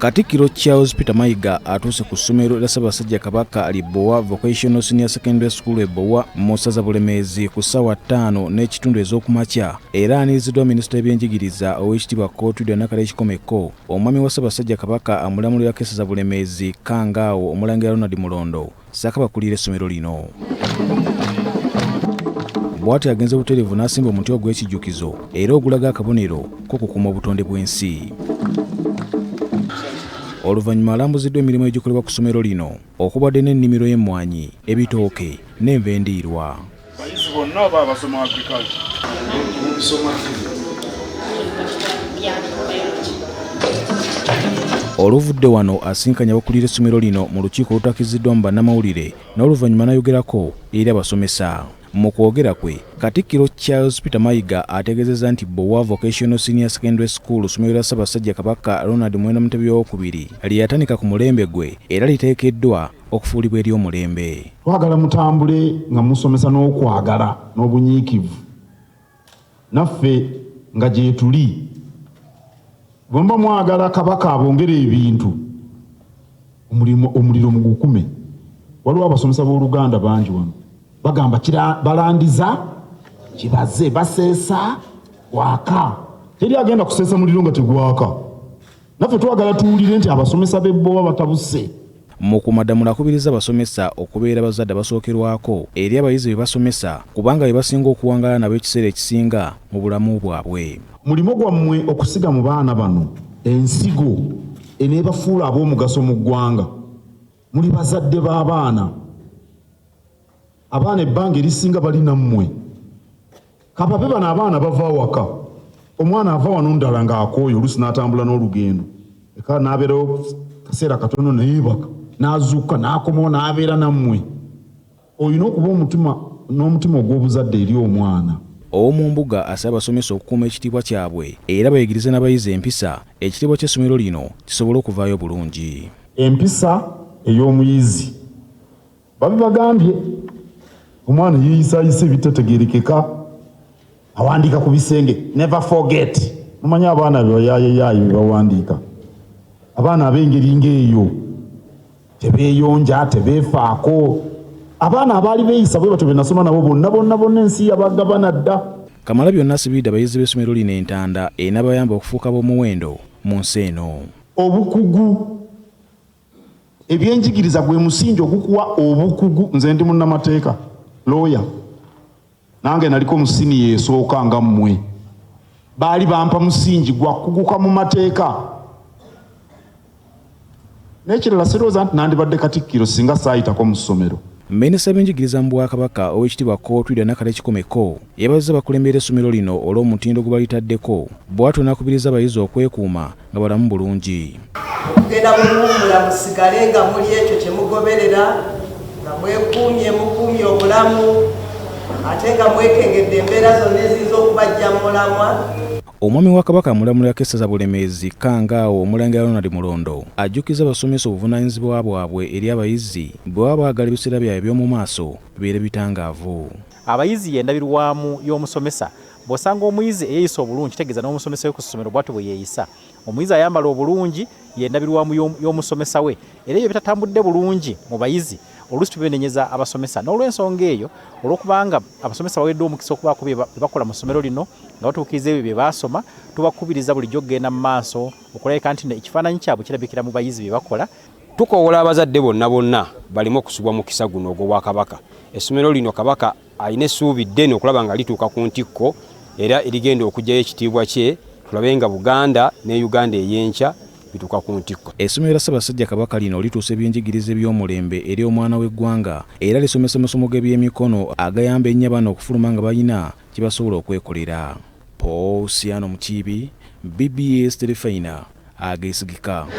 Katikkiro Charles Peter Mayiga atuuse ku ssomero lya Ssaabasajja Kabaka li Bbowa Vocational Senior Secondary School e Bbowa mu ssaza Bulemeezi ku ssaawa 5:30 ez'okumakya era aniriziddwa Minisita w'ebyenjigiriza Oweekitiibwa Cotilda Nakale Kikomeko, omwami wa Ssaabasajja Kabaka amulamulirako essaza Bulemeezi Kangaawo Omulangira Ronald Mulondo ssaako abakulira essomero lino. Bw'atyo agenze butereevu n'asimba omuti ogw'ekijjukizo era ogulaga akabonero k'okukuuma obutonde bw'ensi. Oluvannyuma alambuziddwa emirimu egikolebwa ku ssomero lino okubadde n'ennimiro y'emmwanyi, ebitooke n'enva endiirwa. Bayizi bonna oba abasoma agriculture? Oluvudde wano asinkanye abakulira essomero lino mu lukiiko olutakiziddwa mu bannamawulire n'oluvannyuma n'ayogerako eri abasomesa. Mu kwogera kwe, Katikkiro Charles Peter Mayiga ategeezezza nti Bbowa Vocational Senior Secondary School ssomero lya Ssaabasajja Kabaka Ronald Muwenda Mutebi Owookubiri lye yatandika ku mulembe gwe era liteekeddwa okufuulibwa ery'omulembe. Twagala mutambule nga musomesa n'okwagala n'obunyiikivu naffe nga gyetuli. Bwe muba mwagala Kabaka abongere ebintu, omuliro mugukume. Waliwo abasomesa b'Oluganda bangi wano bagamba balandiza kibaze, baseesa gwaka. Teri agenda kuseesa muliro nga tegwaka. Naffe twagala tuwulire nti abasomesa b'e Bbowa batabuse. Mukuumaddamula akubiriza abasomesa okubeera abazadde abasookerwako eri abayizi be basomesa kubanga be basinga okuwangaala nabo ekiseera ekisinga mu bulamu bwabwe. Mulimo gwammwe okusiga mu baana bano ensigo eneebafuula ab'omugaso mu ggwanga. Muli bazadde b'abaana. Abaana ebbanga erisinga bali nammwe. Kababe bano abaana bava awaka. Omwana ava wano ndala ng'akooye oluusi n'atambula n'olugendo. Eka n'abeerawo kaseera katono neyeebaka n'azuukuka n'akomawo n'abeera nammwe. Olina okuba omutima n'omutima ogw'obuzadde eri omwana. Ow'omumbuga asabye abasomesa okukuuma ekitiibwa kyabwe era bayigirize n'abayizi empisa ekitiibwa ky'essomero lino kisobole okuvaayo obulungi. Empisa ey'omuyizi. Babibagambye, omwana yeeyisayisa ebitategeerekeka, awandiika ku bisenge, never forget. Mumanyi abaana bebayaayeyaye bye bawandiika. Abaana ab'engeri ng'eyo tebeeyonja, tebeefaako. Abaana abaali beeyisa bwe batyo be nasoma nabo bonna bonna bonna ensi yabagabana dda. Kamalabyonna asibiridde abayizi b'essomero lino entanda enabayamba okufuuka ab'omuwendo mu nsi eno. Obukugu. Ebyenjigiriza gwe musingi ogukuwa obukugu. Nze ndi munnamateeka, lawyer. Nange naliko mu siniya esooka nga mmwe. Baali bampa musingi gwa kukuguka mu mateeka. N'ekirala sirowooza nti nandibadde Katikkiro singa saayitako mu ssomero. Minisita w'ebyenjigiriza mu Bwakabaka, Oweekitiibwa Cotilda Nakate Kikomeko yeebazizza abakulembera essomero lino olw'omutindo gwe balitaddeko bw'atyo n'akubiriza abayizi okwekuuma nga balamu bulungi. Okugenda mu luwummula musigale nga muli ekyo kye mugoberera, nga mwekuumye, mukuumye obulamu ate nga mwekengedde embeera zonna eziyinza okubajja mu mulamwa. Omwami wa Kabaka amulamulirako essaza Bulemeezi, Kkangaawo Omulangira Ronald Mulondo ajjukizza abasomesa obuvunaanyizibwa bwabwe eri abayizi bwe baba baagala ebiseera byabwe eby'omu maaso bibeere bitangaavu. Abayizi y'endabirwamu y'omusomesa. Bw'osanga omuyizi eyeeyisa obulungi kitegeeza n'omusomesa we ku ssomero bw'atyo bwe yeeyisa. Omuyizi ayambala obulungi y'endabirwamu y'omusomesa we era ebyo ebitatambudde bulungi mu bayizi oluusi tubinenyeza abasomesa. N'olwensonga eyo, olw'okubanga abasomesa baweereddwa omukisa okubaako bye bakola mu ssomero lino nga batuukiriza ebyo bye baasoma, tubakubiriza bulijjo okugenda mu maaso okulabika nti ekifaananyi kyabwe kirabikira mu bayizi bye bakola. Tukowoola abazadde bonna bonna baleme okusubwa mukisa guno ogw'Obwakabaka. Essomero lino Kabaka alina essuubi ddene okulaba nga lituuka ku ntikko era erigenda okuggyayo ekitiibwa kye tulabe nga Buganda ne Uganda ey'enkya bituuka ku ntikko. Essomero lya Ssaabasajja Kabaka lino lituusa ebyenjigiriza eby'omulembe eri omwana w'eggwanga era lisomesa amasomo g'ebyemikono agayamba ennyo abaana okufuluma nga balina kye basobola okwekolera. Ponsiano Mukiibi, bbs Terefayina, ageesigika.